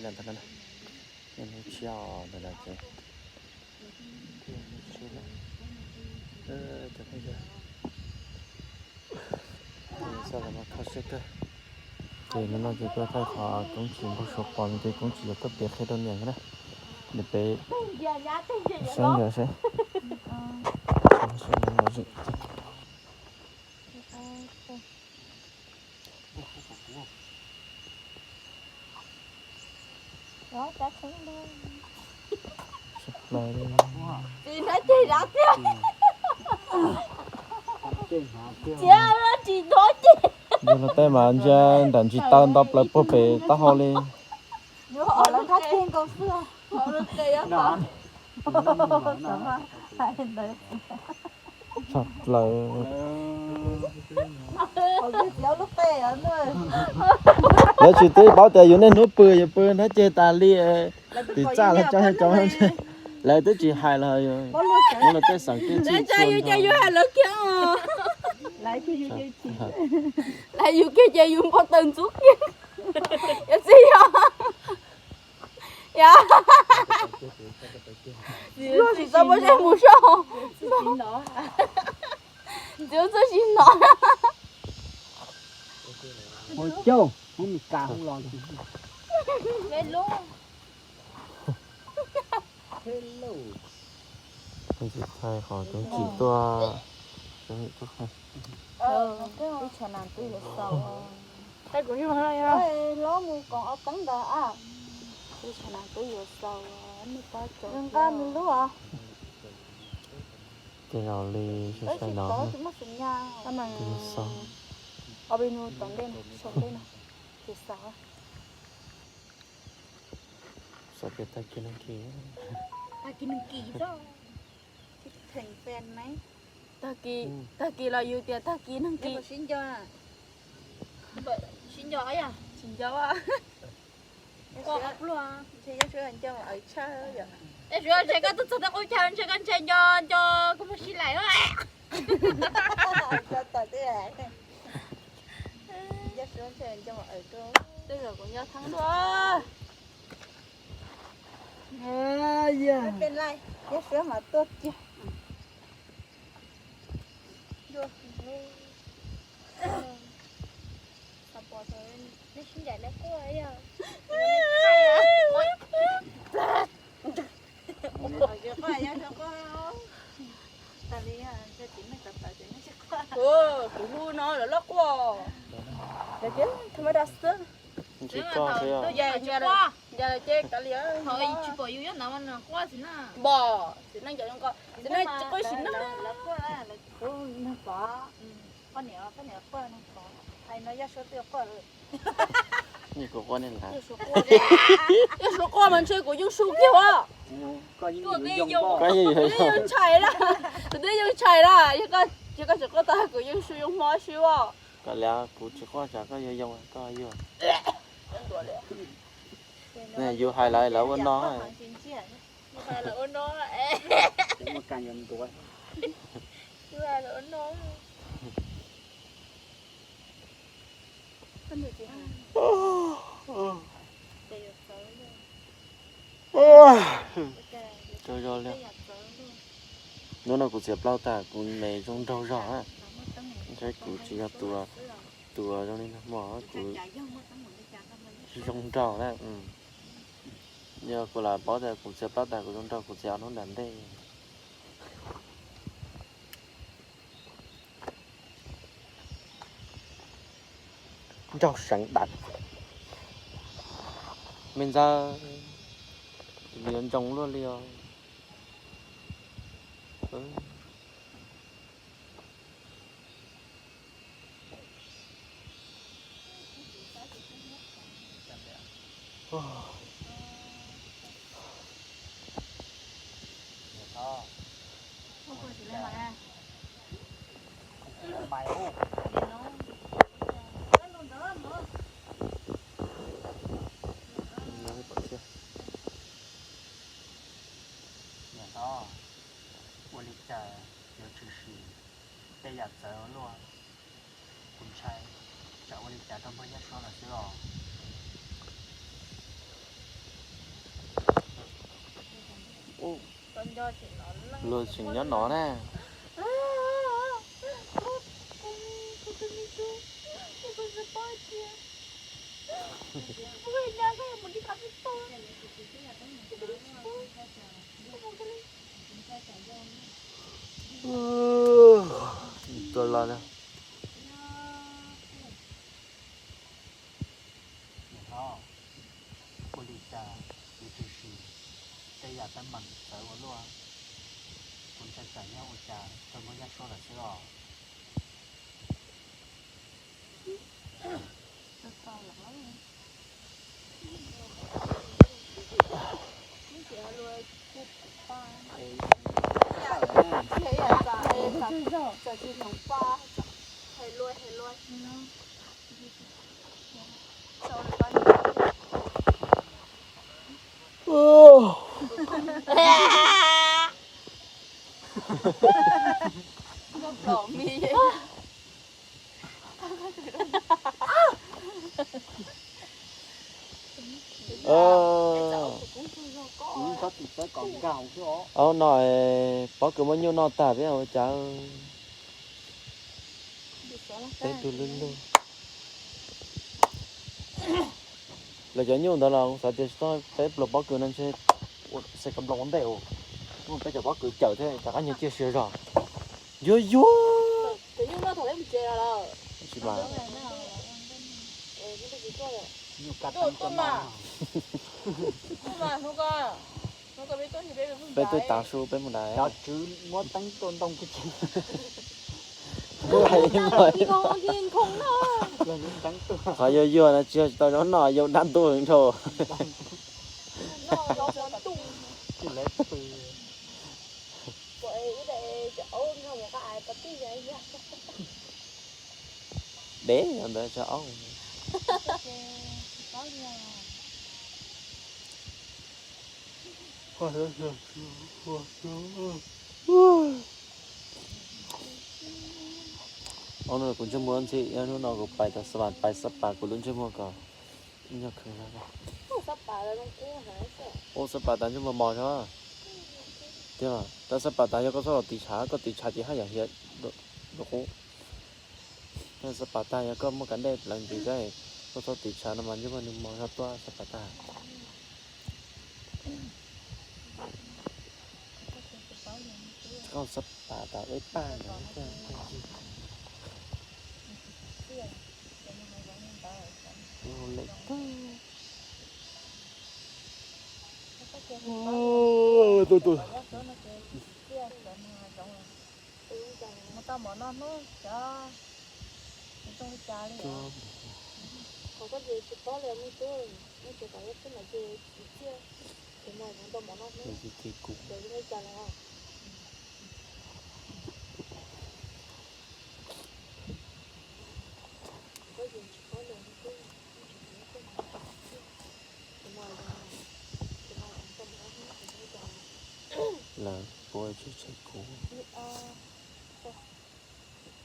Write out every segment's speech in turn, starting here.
Ntawd na, hnub tshiab ntawd lawm ces, cov phooj ywg, xav los kho siab kawg. Ces hnub no ces tuaj thaij qhov koob tsis npog suav pos no ces koob tsis yuav tuaj piav qhia rau niam na. Nws peb saib ntawd seb. Tsis hnov ces zam tiag. Tsis hnov ces. Yog luag tej mas ntsia nram ntsis taw nto plaws puag pem taub hau li. Tshaj plaws. Lawv tsis twb paub tias yus niaj hnub pw yus pw nrab ceg tas li, tim txaj los cov cov, lawv twb tsis hais los yus, muab luag tej xeem tib txhij txhua nrho. Lawv yus kiag ces yus npau taws ntxub kiag. Yog txiv yog, yog txiv txo muaj zej mus soj, txiv txo tsis hnov. Ua cauj, hub Mes Kas hub los. Ntxim thaij qhov koob tsis tuaj. Tib tshav nag twb yuav xaus, hlob mus koom ob teeb ntawd a. Tib tshav nag twb yuav xaus, nej pab tso nqa nws lub os. Tej zaum li sai sai no. Twb muaj xus nyas, twb xaus. Ob peb hnub tom ntej no, saum ntej no, ces xaus. Xav tias tag kis neeg kis, tag kis neeg kis xwb. Tag kis, tag kis los yus tias tag kis neeg kis. Sib nco, sib nco, sib nco. Ntshe Yaj Suav nco Aws tshaj yom. Yaj Suav ntshe koj tuaj txog tej qub chaw ntshe koj ntshe nco nco kuv mus sib laim. Yaj Suav ntshe nco Aws dua. Tej zaum kuv nco Theeb dua. Yaj Suav mas tuaj kiag. Xav pom thaum nej sib ncaim lawv quaj yog. Kuv hu no lawv loj quaj. Tsis tso xwb. Ncaim lawv ces kav liam. Thaum tsis pom yus nyob ntawd mas nws quaj xwb na. Npom xwb na, ncaim zoo nkauj xwb na, tsis quaj xwb na. Poj niam, poj niam quaj no, hais no Yaj Suav twb quaj. Yaj Suav quaj mas ntshe kuv yeej su kiag os. Kuv yeej yoo tshais na, kuv twb yoo tshais na, yog koj tsis quaj tag kuv yeej su yoo hmo si os. Koj liam kuv tsis quaj tsam koj yuav yoo koj yuag. Yus hais lawv lawv ua no. Tsaug zog li. Hnub no kuv txiav plaub tag kuv me zoo nraug zog na. Ntshe kuv tsis yog tus, tus zoo li nag hmo, kuv zoo nraug na. Yog kuv lam paub tias kuv txiav plaub tag kuv zoo nraug kuv txiav ob hnub nram ntej. Nraug seev dawm. Me ntxawg, tus yuav ntsoov luaj li os. Niam hlob, ua li cas yuav tshwm sim tej yam txawv luaj? Kuv ntshai tsam ua li cas rau npawg Yaj Suav lawm xwb os. Luag tseem nyob no na. Ua li cas yuav tshwm sim tej yam teeb meem txawv ua luaj, kuv ntshai tsam yog ua cas kawg muaj yaj suab lawm xwb os. Aub no, pob kws muab nyuj noj tag peb ua cas. Peb tug lub lug. Lawv cov nyuj ntawd los xav tias tsis tau peb pluas pob kws no ntshe ua se ka nplooj ua ntej, muab peb cov pob kws cawm thiab rov qab nyuag ciaj sia zog. Yuag yuag. Peb twb tav su peb mus dais. Qhov yuag yuag no tsis yog tsis tau zoo noj, yau dab ntuj dhau. Dev ntawd tso aub. Ob no kuv ntsej muag ntxim, hnub no kuv pais tau xab pas, pais xab pas kuv lub ntsej muag kom nyog khwv. Ua xab pas tas ntsej muag mos tso. Tiag, tab xab pas tas yog koj txhob los tiv tshav, koj tiv tshav ces haj yam hiav dua qub. Xab pas tas yog koj muaj kav dej lawv ntxiv, koj txhob tiv tshav no mas ntsej muag nws mos zog tuaj xab pas tas. Koj xab pas tas ib paj ntawd. Mus tau mov noj hnub xyov zoo li cas li os. Qhov koj ces tsis paub li me tub, nej tseem kom yog xwb mas ces tsis txiaj, ces mus hais tau mov noj hnub xyov zoo li cas los. Lawv puas tsis tshev kuv.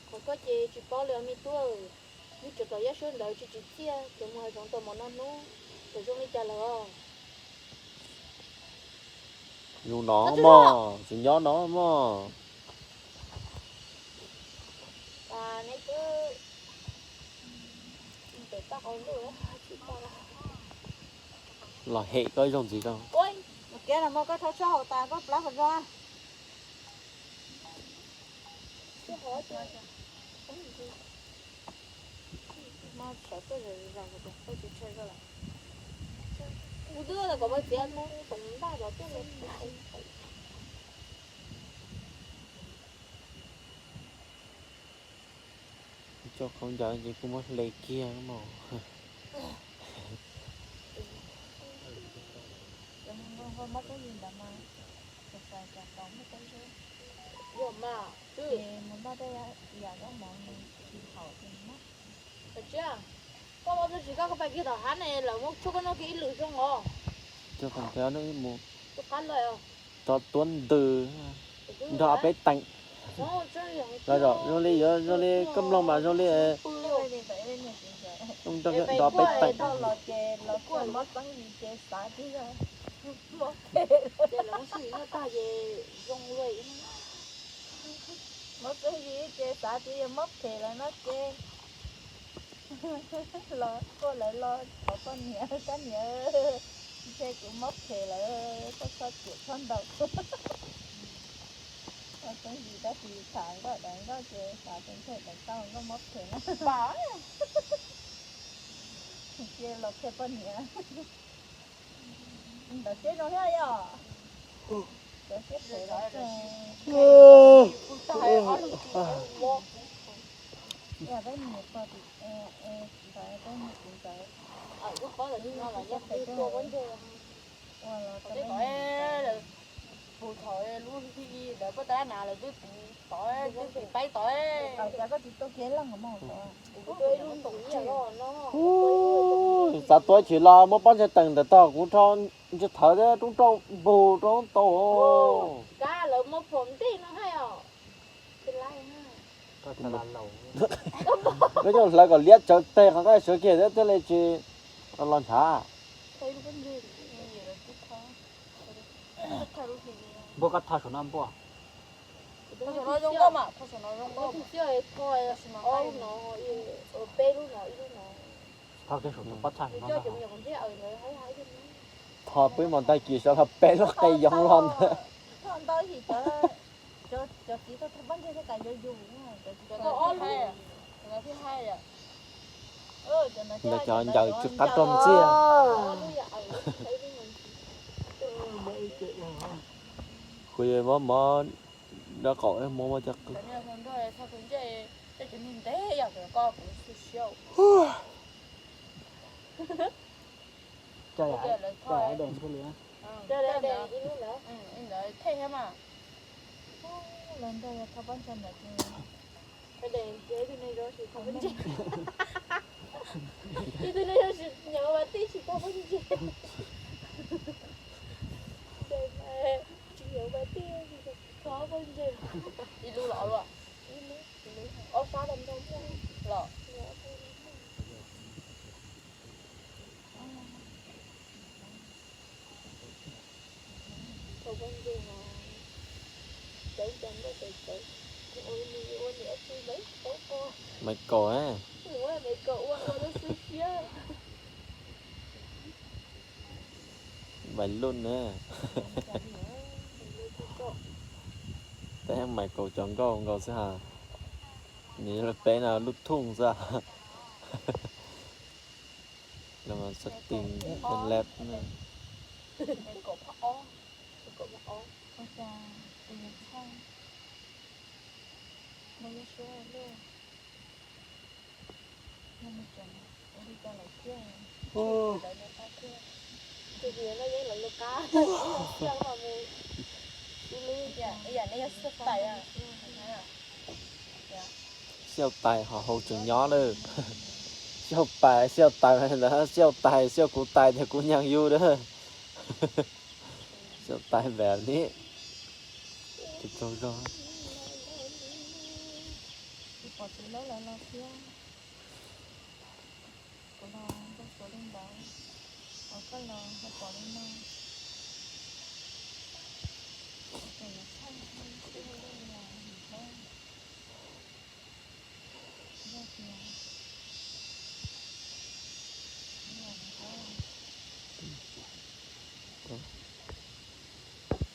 Qhov koj ces tsis paub li os me tub, nej tseem kom yog xwb ntawd tsis tsis txiaj, ces mus hais tau mov noj hnub xyov zoo li cas los. Zoo no mog, tsis nyob no mog. Los hem koj zaug ntxiv rau. Ua kiag los mas koj rhaub tshuaj haus tas koj plab qhov zog. Coj khaub ncaws ces kuj muab hle kiag mog. Koj ua tsis koj pais kiag tom hav ne lawv muab tshuaj koj noj kiag ib lwm zoo os. Coj qhov ntawd mus rov tuav ntws nrog peb teem. Los zoo li yuav zoo li koj mloog mas zoo li nrog peb teem. Mob phev lawm. Mob phev li ces xav tias yog mob phev lawm no ces los kuj lawv los thov poj niam, kab niam, ntshe kuv mob phev lawm, koj txhob ruam txhob ntaus. Txeeb tis tab sis tham nkauj deev nkauj ces xav tias ntshe deev tau nkauj mob phev na. Ces los qhia poj niam. Ntawd siab zoo thiab yom? Cov siab phem los tag. Peb niam pog tim, ntawd peb niam tim ntawd. Ua los tau peb niam. Pug thaum lub hli ntawd poj tab na lawv twb tiv tod, twb tiv paib tod. Cas koj tsis tua kiag leej os mog? Xav tua tsis los muab pob ntseg teem ntawm tog kuv rho ntsej thawv thiab roob rauj npug roob tau. Kab lawv muab phom ntej no hais os. Koj coj hlawv kom liab tsawv teg qhov nqaij sawv kiag thiab thiaj li tsis los ntshav. Npuaj koj tho saum no npuaj. Tho kiag saum tus pob txha no. Tho peb mus tag kis sawv los peb lub qe yoov los ntawd. Ntawd cov ncaws tsw qab rog ntxiag. Kuv yuav muab mov rau qaum muab mov coj qw. Ib lub los ob lub? Ob sab los. Maiv Kaus, Vais Luj na. Tab Maiv Kaus cov nkauj nkaus xwb ha. Nws yog peb no lub thooj xwb. Los mas xav ti lab na. Xiauj tais ho hau tseem nyob lawm. Xiauj tais, xiauj tais ntawd, xiauj tais, xiauj kuv tais tias kuv nyaag yug lawm. Xiauj tais npaum li. Tsaug zog.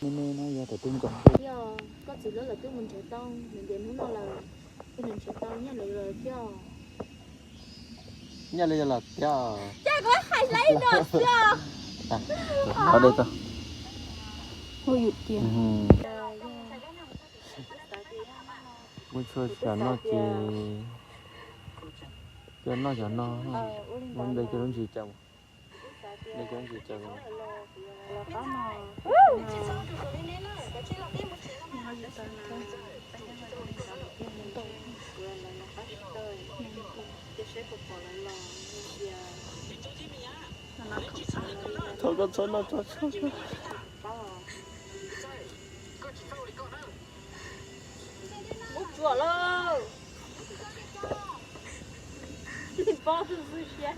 Me me no yog thaum twg nkaum? Yog koj txiv lawv lawv twb mus nrhiav tau, nws ntiav hnub no lawm, nws nrhiav tau nyiaj lawv lawm thiab. Nyiaj li los thiab. Cas kuv hais laiv no xwb. Qhov dej tau. Hu yus tias. Muab tshuaj xyaw noj ces coj noj xyaw no, muab nte coj lub ntsis coj, nte coj lub ntsis coj. Thov koj txhob noj txhob tshuaj. Muab tsuam lauj. Li pob xwb xwb siab.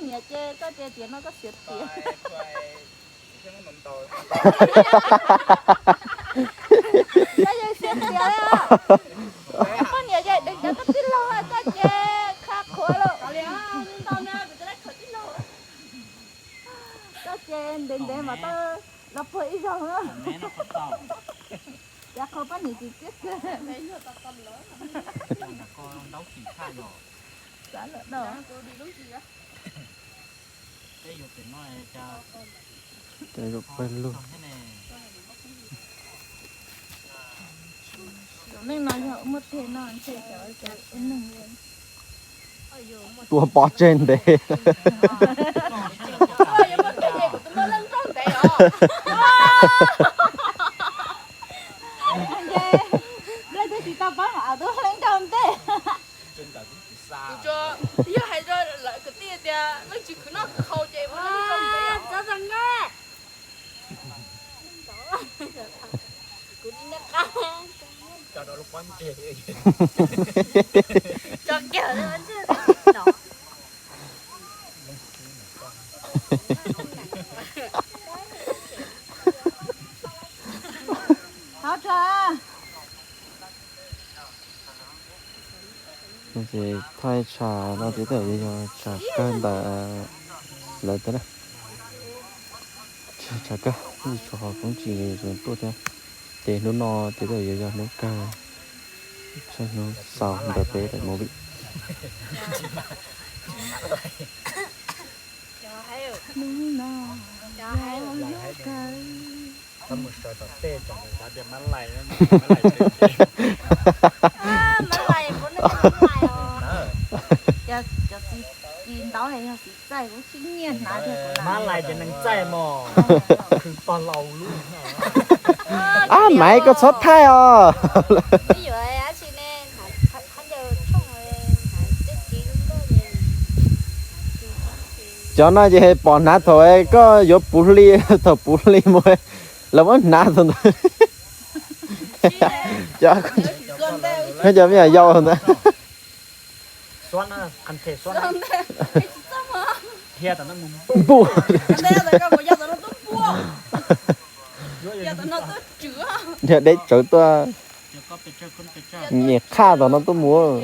Koj tias tias no koj xiav tias. Koj yeej xiav tias li os. Poj niam yeej deev cov koj tij laug, koj ces qha qhuav lawm. Koj ces ntev ntev mas koj los puag ib zaug na. Yav qhau poj niam tsis txiab kawg. Xav lawm no. Peb yuav pem no cas, cas yuav pawg lug. Tus neej no yog muaj teg no ntshe cov ua neeg li. Tua pov tseg ntev. Leej twg tsis tau paub mas tus leej nraug ntej. Yog hais rau lawv kwv tij tias leej twg khwv noj khwv haus ces ua neeg nraug ntev. Txhob txog nqa. Kuv tsis nqa. Tso kiag no. Thov tso. Ces thaj tsam no ces twb yog tsam kawg ntawm lawv thiab na. Tsam kawg, ib tsam ho kuv tsis tuaj thiab. Ces hnub no ces twb yog yog hnub kawg, saib hnub xaus ntawm peb daim movie. Hnub no yog hnub kawg. Cov txiv txiv ntaub yog txiv txaij kuv tsis nyiam hnav thiab. Mab lais ces neeg txaij mos, khwv pog laus lub. Ab, Maiv, koj txhob thaij os. Cov no ces pom hnav thaum koj yuav puv hli, thaum puv hli mus lawv muab hnav thaum ntawd. Cov, cov me nyuam yaus ntawd. Npuj. Dhia deb tsawv tuaj, nyem qhaj tom no tuaj mus.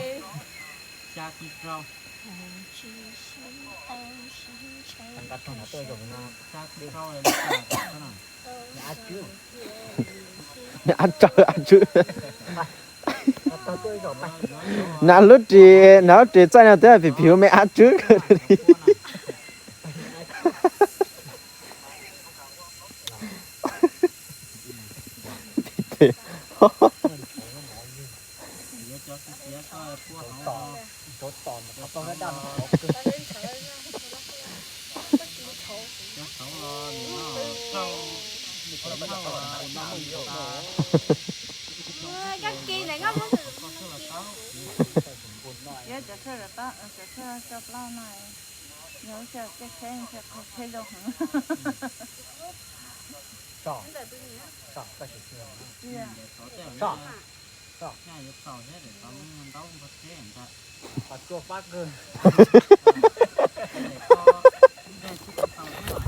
Av tswb, av tswb. Hnav lub ris, hnav lub ris txaij no twb phim phim me av tswb. Yog cov tshuaj cov plaub no, yog lub sij hawm caij tsheb ntshe qhov tsheb zoo heev.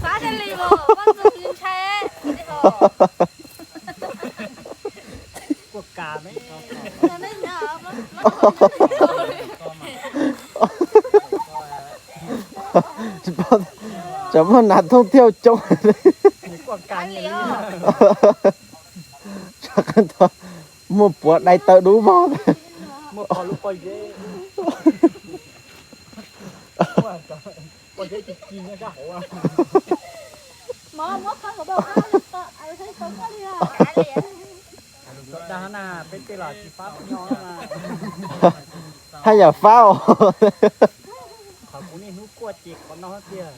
Xav li los poj ntxoog ntshai. Tseem muaj nas thooj thiaj coob. Muaj puav dai taw dub vog. Haj yam fab os. Qhov kuv niaj hnub kuaj ces qhov no tiag.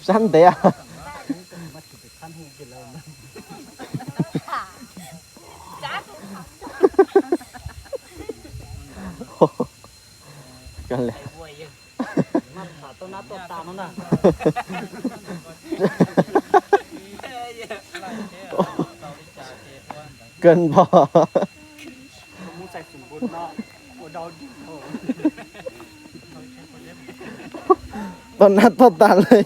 Sab ntev. Kawg npog. Tau nab toj tas li.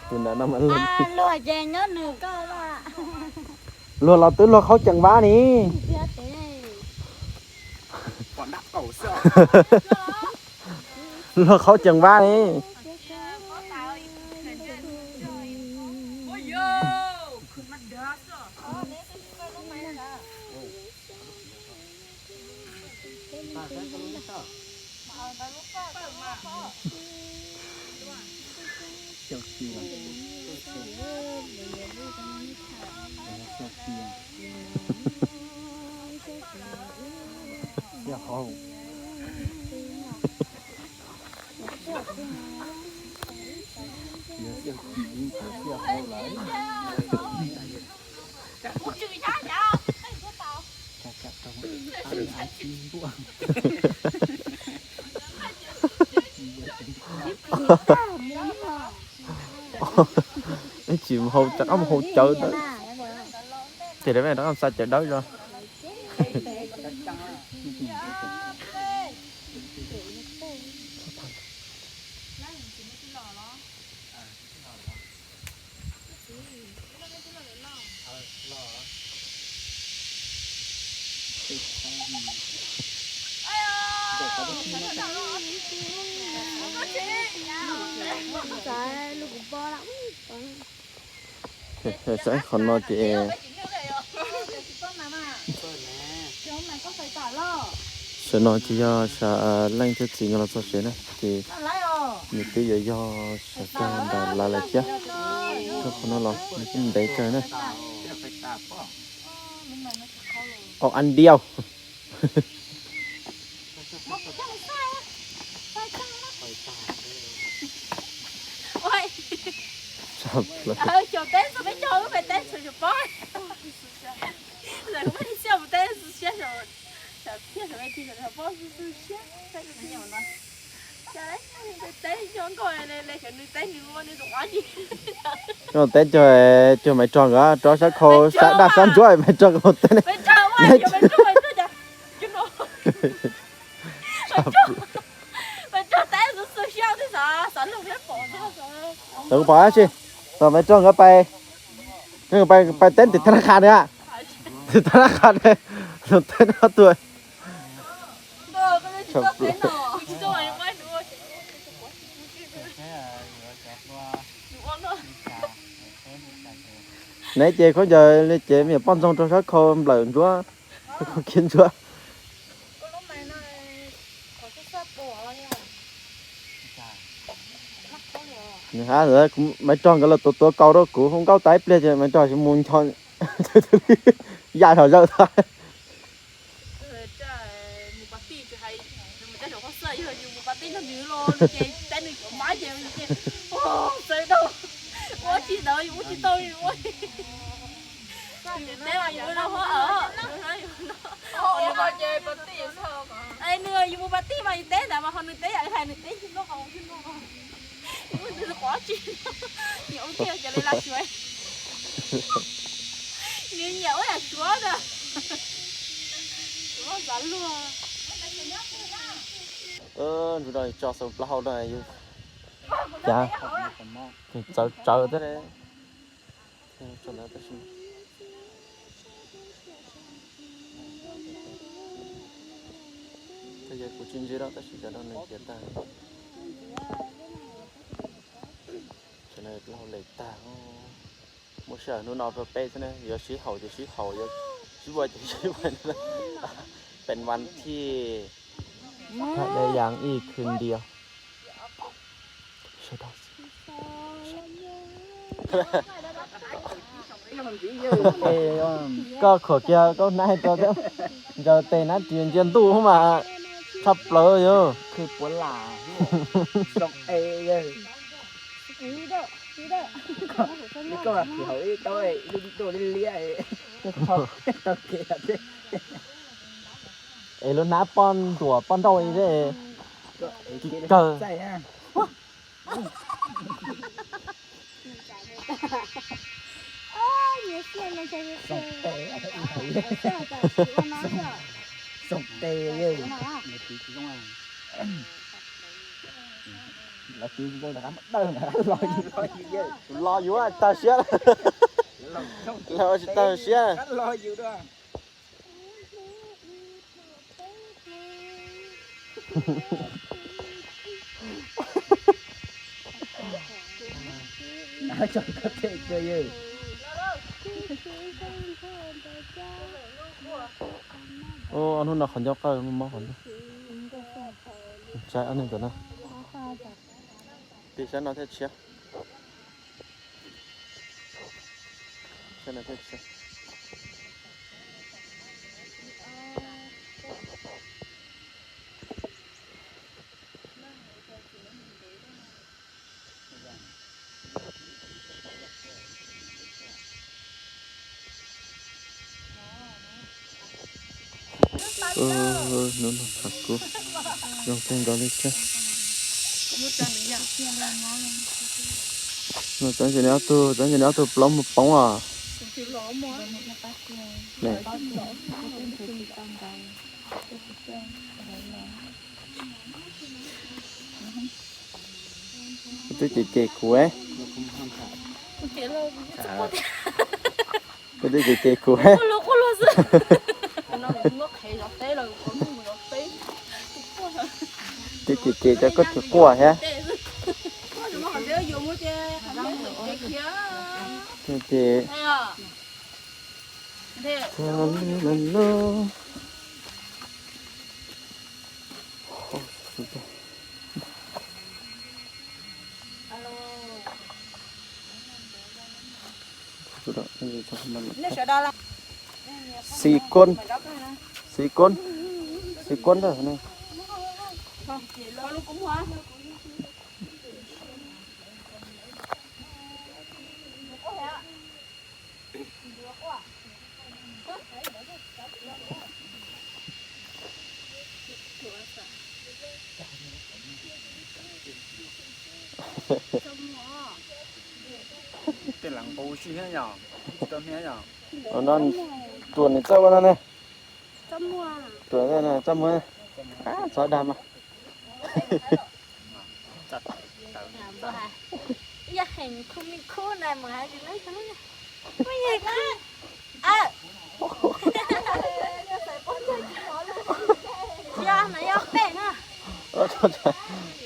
Tus ntawd no mas luag, luag ces nyob nws koj. Luag los twb luag khaub cees vab ni. Luag khaub cees vab ni. Ib tsis hau rov qab mus hau cawv dawb. Ces rov qab xa cawv dawb zog. Saib qhov no ces, sawv no ces yog sawv leej thiab txiv nkawd los txog tsev na ces nws twb yuav yog sawv tag nram lawv lawm thiab. Rau qhov no los nws kuj ntev kawg na. Au, ăn đi. Teb cuag, cuag Maiv Rog nkawd rov sab khau sab daj sab ntsuab Maiv Rog nkawd teb. Tau kuv pom dab tsi, tau Maiv Rog nkawd pais, pais teb tim thab nab qha na, tim thab nab qha na, teb no tuaj. Neb ces khaub ncaws li ces me nyuam poj ntxoog rau sab khau nplawm ntsuab, khau khiab ntsuab. Maiv Rog nkawd los tuav tuav kaus rau kuv hu nkauj tas ib pliag ces Maiv Rog tsis mus ncho, ya zom zaws tag. Nws yus mus pas tij mas yus teb ntawd mas ho nws teb yam li hais nws teb tsis noj qos tsis noj qos. Nws qov tsis, nyiam ua kiag cov li laj suav. Nws nyiam ua yam suav ntag. Suav xav luag. Ntsuag no tso xaus plaub hau no, cas txawv tsawv thiab. Yog kuv tsis ntsib lawm tab sis cov no nws tiav tag. Cov no plaub hau lem tag. Muaj sij hawm hnub no rau peb xwb na, yuav sib haum ces sib haum, yuav sib ua ces sib ua. Peb vas thij thaj deb yas ib khw ntias. Koj khuam kiag koj hnav rau thiab, ncaws tes hnav ris ntsia ntuj mas tshaj plaws yog. Khw puav lam. Ib koj tsis haus ib taub, ib lub ntuj liab liab, tau kev thiab. Es lub hnab poj nruam poj nrauj li thiab. Kawg. Xoo tes. Lawv tiv zoo rau nram qab dawb nram qab los yus los yus, tus los yus tag siab, los tsis tag siab. Hnub no qhov ncauj qawj mob qhov ncauj. Saib ob neeg ntawm no. Tig sab no thiaj tshiab. Sab no thiaj tshiab. Hnub no tshav kub zoo kawg nkaus li thiab. No txawm ntse nws ob tug, txawm ntse nws ob tug plaub mus poob os. Twb cem cem kuv, twb cem cem kuv, twb cem cem cov koj tsis quaj thiab. Ces Xì côn, xì côn, xì côn đó này. Tej lam nqus si thiab yom, tsis tau hnia yom. No ruam nws txawj ua no ne. Ruam txawj muag. Txhob dag mas.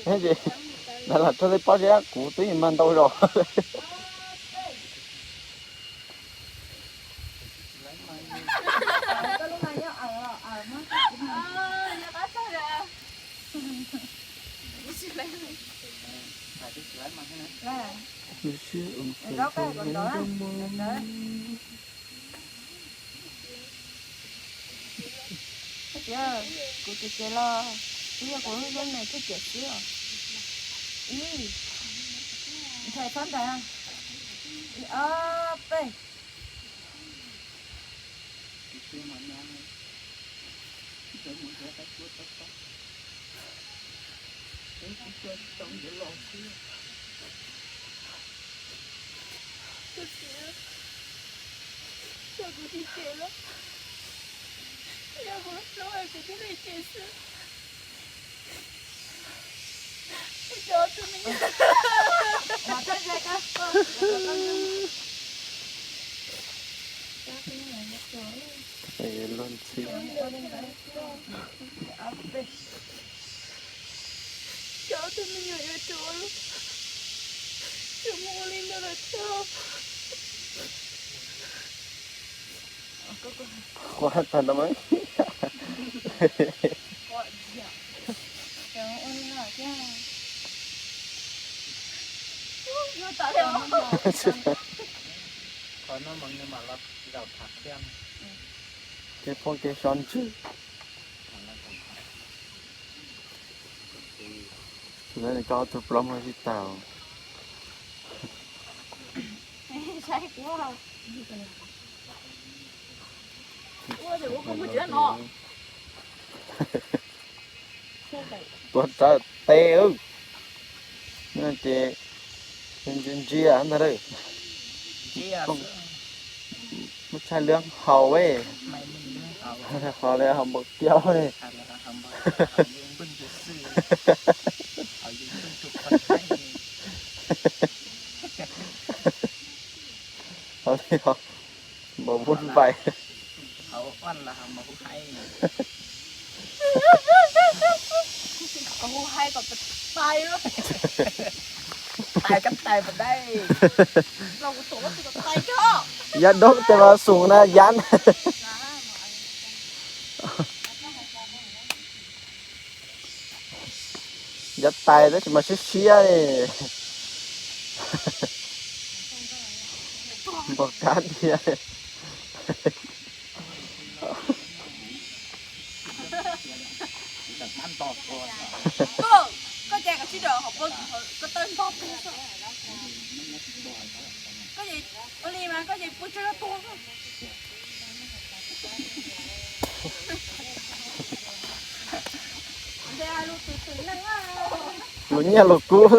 Ces na los rau tej pob zeb kuv twb yeej mag ntau zog. Kuv ces ces los, kuv yog kuv lub me thiaj ciam xwb os. Ib, ntshai txhob ntais. Ib, ob, peb. Kuv tsis cem lawm, yog kuv hlub kuv thiaj li cem xwb. Cov tus me nyuam. Cov tus me nyuam yuav tsum, tsum mus ua li ntawd lawm thiab. Quaj tag no mas. Kev phooj kev so ntswg. Lawv nws koj ob tug plaub muag tsis tau. Tuav rawv tes lawm. Ces ntsia ntsia ntag lawm. Muab tshaj lwm haus, haus li haus npaum kiaub li. Haus li haus npaum vuj vais. Yaj doob tes mas xum na yaj. Yaj tais tab sis mas siab siab li. Npog kab tiag. Lus nyiaj lus kub.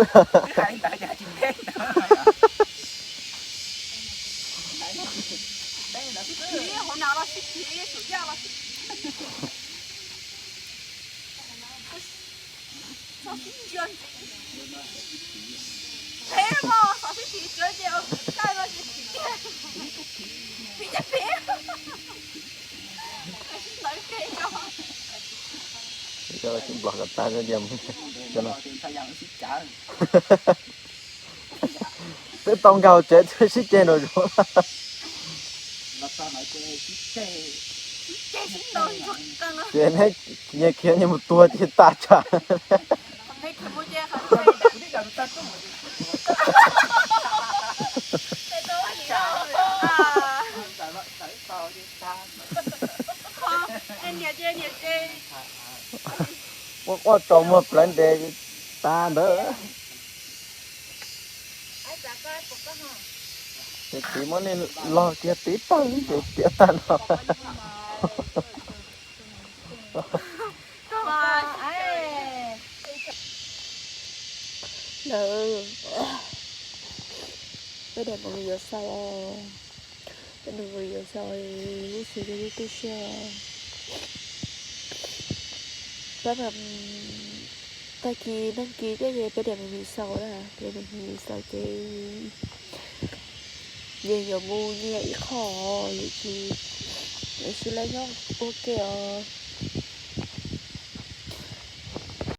Twb tau nkaug tsev twb sib ceg nraum zoov. Ces neb nyias khiav nyias mus tuag ces tag tsam. Quaj quaj tsaus muag plawv ntev tag ntawd. Ces txiv muab nej log kiag tib tag ces tiav tag no. Lawv, peb daim movie yuav xaus, peb daim movie yuav xaus, lub xim li lub tu siab. Pab mas tag kis nag kis thiab ces peb daim movie xaus na, peb daim movie xaus ces yeej yuav mus nyiam ib qho, yuav tsis, yuav tsis laj nyob ua ke os.